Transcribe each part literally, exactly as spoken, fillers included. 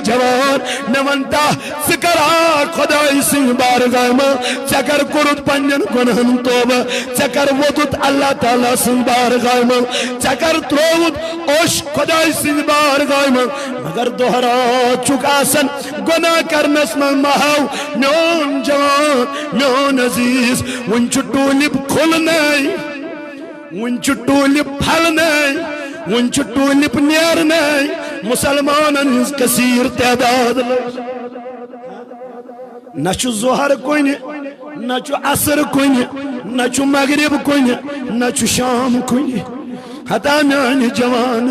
جوان، مےٚ وَن تا، ژٕ کَرا خۄداے سٕنٛدِ بارگاہہِ منٛز، ژےٚ کَر کوٚرُتھ پنٛنٮ۪ن گۄناہَن توبہٕ، ژےٚ کَر ووٚتُتھ اللہ تعالیٰ سٕنٛدِ بارگاہہِ منٛز، ژےٚ کَر ترٛووُتھ اوٚش خۄداے سٕنٛدِ بارگاہہِ منٛز، مگر دۄہرا چھُکھ آسان گۄناہ کَرنَس منٛز محو۔ میون جوان، میون عزیز، وُنہِ چھُ ٹوٗلِپ کھُلنَے۔ وُنہِ چھُ ٹوٗلِپ پھلنَے، وُنہِ چھُ ٹوٗلِپ نیرنَے، مُسلمانَن ہٕنٛز کثیٖر تعداد لٔج۔ نہ چھُ ظہر کُنہِ، نہ چھُ عصر کُنہِ، نہ چھُ مغرب کُنہِ، نہ چھُ شام کُنہِ۔ ہتا میانہِ جوان،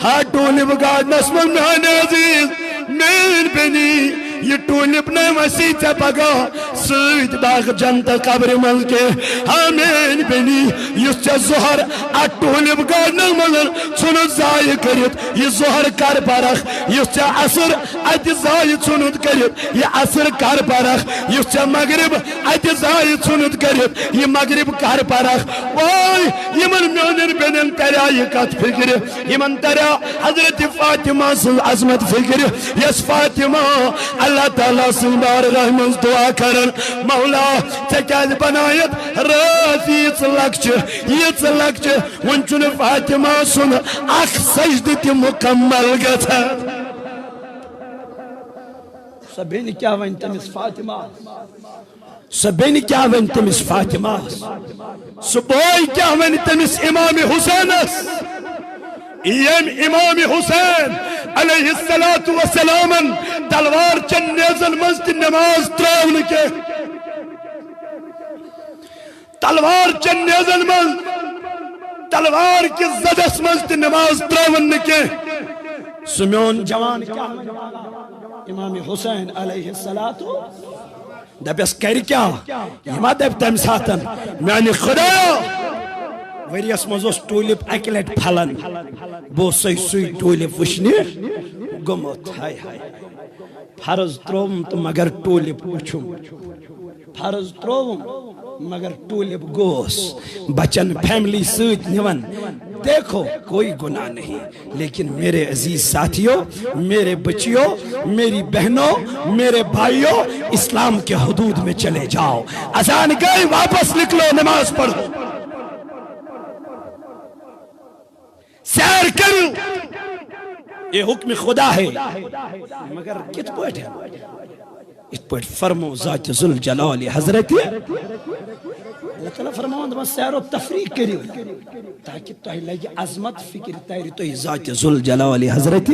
ہا ٹوٗلِپ گارڈنَس منٛز میانہِ عزیز، میٲنۍ بیٚنی، یہِ ٹوٗلِپ نَے وَسی ژےٚ پگاہ سۭتۍ باغ جنت قبرِ منٛز کینٛہہ۔ ہا میٲنۍ بیٚنی، یُس ژےٚ ظہر اَتھ ٹوٗلِپ گارڈنَس منٛز ژھُنُتھ ضایع کٔرِتھ، یہِ ظہر کر پرکھ، یُس ژےٚ عصر اَتہِ ضایع ژھُنُتھ کٔرِتھ، یہِ عصر کر پرکھ، یُس ژےٚ مغرب اَتہِ ضایع ژھُنُتھ کٔرِتھ، یہِ مغرب کر پرکھ۔ وٲے، یِمن میونٮ۪ن بیٚنٮ۪ن تریٛا یہِ کتھ فِکرِ، یِمن تریٛا حضرت فاطمہ سٕنٛز عظمت فِکرِ، یۄس فاطمہ اللہ تعالیٰ سٕنٛز بارگاہ منٛز دعا کران، مولا، ژےٚ کیٛازِ بنایتھ رٲژ ییٖژ لۄکچہِ، ییٖژ لۄکچہِ، وۄنۍ چھُنہٕ فاطمہ سُنٛد اکھ سجدٕ تہِ مُکمل گژھان۔ سۄ بیٚنہِ کیٛاہ وَنہِ تٔمِس فاطمہ؟ سۄ بیٚنہِ کیٛاہ وَنہِ تٔمِس فاطمہس؟ سُہ بوے کیٛاہ وَنہِ تٔمِس امام حسینس؟ ییٚمۍ امام حسین علیہ الصلوۃ والسلامن تلوار چٮ۪ن نیزن منٛز تہِ نماز ترٲو نہٕ کینٛہہ۔ تلوار چٮ۪ن نیزن منٛز، تلوار کِس زدس منٛز تہِ نماز ترٲوٕن نہٕ کینٛہہ۔ سُہ میون جوان کیٛاہ وَنہِ؟ امام حسین علیہ الصلوۃ دپٮ۪س، کرِ کیٛاہ؟ یہِ ما دپہِ تمہِ ساتن، میانہِ خدایا، ؤریس منٛز اوس ٹوٗلِپ اکہِ لٹہِ پھلان، بہٕ اوسُس سُے ٹوٗلِپ وٕچھنہِ گوٚمُت۔ ہاے ہاے، فرض ترٛووُم تہٕ مگر ٹوٗلِپ وٕچھُم۔ فرض ترٛووُم، مگر ٹوٗلِپ گوس۔ بچن فیملی سۭتۍ نِوان۔ دیکھو، کوئی گناہ نہیں، لیکن میرے عزیز ساتھیو، میرے بچیو، میری بہنوں، میرے بھائیوں، اسلام کے حدود میں چلے جاؤ۔ اذان گئی، واپس نکلو، نماز پڑھو۔ سیر کٔرِو، یہ حکم خدا ہے۔ مگر کِتھ پٲٹھۍ؟ یِتھ پٲٹھۍ فرمو ذات ذوالجلال حضرت۔ اللہ تعالیٰ فرماوان، دَپان، سیر و تفریح کٔرِو، تاکہِ تۄہہِ لگہِ عظمت فکرِ ترِ تۄہہِ ذات ذوالجلال حضرت۔